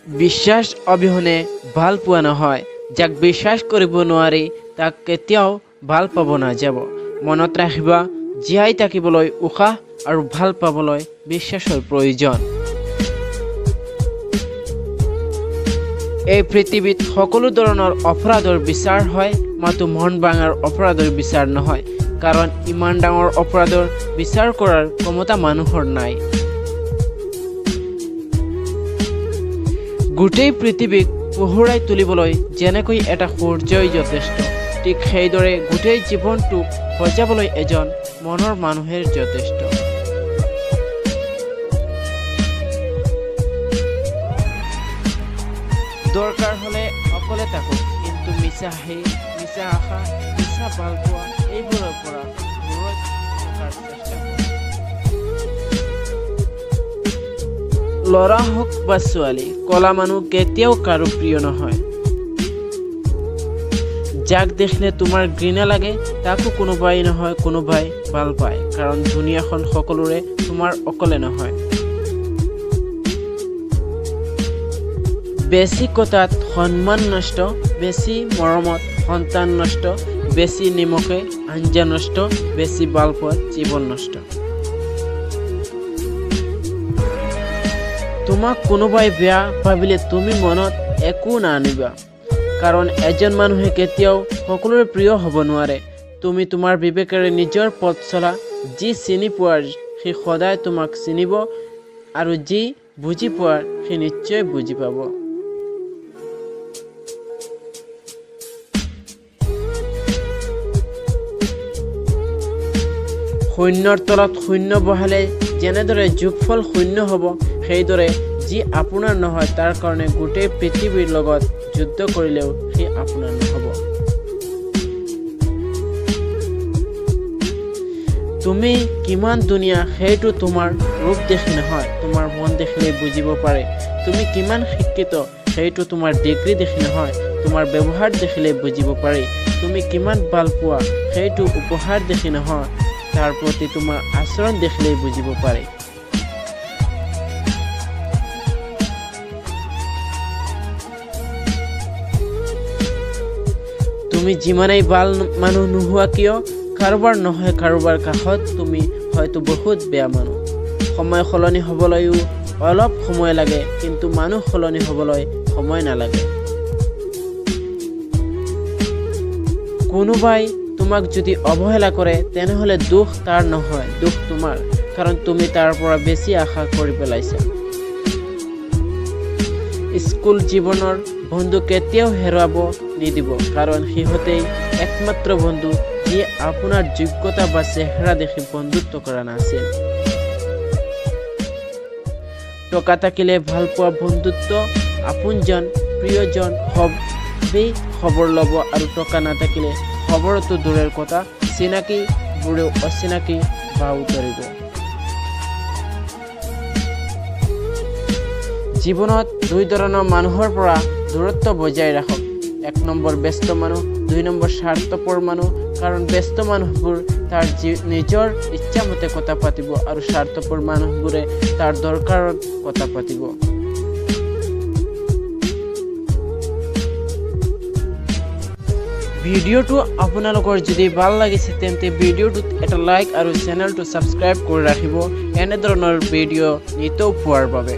বিশ্বাস অবিহনে ভাল পোৱা নহয়। যাক বিশ্বাস কৰিব নোৱাৰি, তাক কেতিয়াও ভাল পাব নাযাব। মনত ৰাখিবা, জীয়াই থাকিবলৈ উশাহ আৰু ভাল পাবলৈ বিশ্বাসৰ প্ৰয়োজন। এই পৃথিৱীত সকলো ধৰণৰ অপৰাধৰ বিচাৰ হয়, মাথো মন ভাঙাৰ অপৰাধৰ বিচাৰ নহয়, কাৰণ ইমান ডাঙৰ অপৰাধৰ বিচাৰ কৰাৰ ক্ষমতা মানুহৰ নাই। গোটেই পৃথিৱীক পোহৰাই তুলিবলৈ যেনেকৈ এটা সূৰ্যই যথেষ্ট, ঠিক সেইদৰে গোটেই জীৱনটোক সজাবলৈ এজন মনৰ মানুহেই যথেষ্ট। দৰকাৰ হ'লে অকলে থাকক, কিন্তু মিছা হাঁহি, মিছা আশা, মিছা ভালপোৱা এইবোৰৰ পৰা দূৰত থকাৰ চেষ্টা কৰক। ল'ৰা হওক বা ছোৱালী, ক'লা মানুহ কেতিয়াও কাৰো প্ৰিয় নহয়। যাক দেখিলে তোমাৰ ঘৃণা লাগে, তাকো কোনোবাই নহয় কোনোবাই ভাল পায়, কাৰণ দুনীয়াখন সকলোৰে, তোমাৰ অকলে নহয়। বেছি কথাত সন্মান নষ্ট, বেছি মৰমত সন্তান নষ্ট, বেছি নিমখে আঞ্জা নষ্ট, বেছি ভালপোৱাত জীৱন নষ্ট। তোমাক কোনোবাই বেয়া ভাবিলে তুমি মনত একো নানিবা, কাৰণ এজন মানুহে কেতিয়াও সকলোৰে প্ৰিয় হ'ব নোৱাৰে। তুমি তোমাৰ বিবেকেৰে নিজৰ পথ চলা। যি চিনি পোৱাৰ সি সদায় তোমাক চিনিব, আৰু যি বুজি পোৱাৰ সি নিশ্চয় বুজি পাব। শূন্যৰ তলত শূন্য বহালে যেনেদৰে যোগফল শূন্য হ'ব, সেইদৰে যি আপোনাৰ নহয় তাৰ কাৰণে গোটেই পৃথিৱীৰ লগত যুদ্ধ কৰিলেও সি আপোনাৰ নহ'ব। তুমি কিমান ধুনীয়া সেইটো তোমাৰ ৰূপ দেখি নহয়, তোমাৰ মন দেখিলেই বুজিব পাৰে। তুমি কিমান শিক্ষিত সেইটো তোমাৰ ডিগ্ৰী দেখি নহয়, তোমাৰ ব্যৱহাৰ দেখিলেই বুজিব পাৰি। তুমি কিমান ভাল পোৱা সেইটো উপহাৰ দেখি নহয়, তাৰ প্ৰতি তোমাৰ আচৰণ দেখিলেই বুজিব পাৰি। তুমি যিমানেই ভাল মানুহ নোহোৱা কিয়, কাৰোবাৰ নহয় কাৰোবাৰ কাষত তুমি হয়তো বহুত বেয়া মানুহ। সময় সলনি হ'বলৈও অলপ সময় লাগে, কিন্তু মানুহ সলনি হ'বলৈ সময় নালাগে। কোনোবাই তোমাক যদি অৱহেলা কৰে, তেনেহ'লে দোষ তাৰ নহয়, দোষ তোমাৰ, কাৰণ তুমি তাৰ পৰা বেছি আশা কৰি পেলাইছা। স্কুল জীৱনৰ বন্ধু কেতিয়াও হেৰুৱাব নিদিব, কাৰণ সিহঁতেই একমাত্ৰ বন্ধু যিয়ে আপোনাৰ যোগ্যতা বা চেহেৰা দেখি বন্ধুত্ব কৰা নাছিল। টকা থাকিলে ভালপোৱা, বন্ধুত্ব, আপোনজন, প্ৰিয়জন সবেই খবৰ ল'ব, আৰু টকা নাথাকিলে খবৰতো দূৰৰ কথা, চিনাকিবোৰেও অচিনাকি ভাও ধৰিব। জীৱনত দুই ধৰণৰ মানুহৰ পৰা দূৰত্ব বজাই ৰাখক। এক নম্বৰ ব্যস্ত মানুহ, দুই নম্বৰ স্বাৰ্থপৰ মানুহ। কাৰণ ব্যস্ত মানুহবোৰ তাৰ নিজৰ ইচ্ছামতে কথা পাতিব, আৰু স্বাৰ্থপৰ মানুহবোৰে তাৰ দৰকাৰত কথা পাতিব। ভিডিঅ'টো আপোনালোকৰ যদি ভাল লাগিছে, তেন্তে ভিডিঅ'টোত এটা লাইক আৰু চেনেলটো ছাবস্ক্ৰাইব কৰি ৰাখিব এনেধৰণৰ ভিডিঅ' নিতৌ পোৱাৰ বাবে।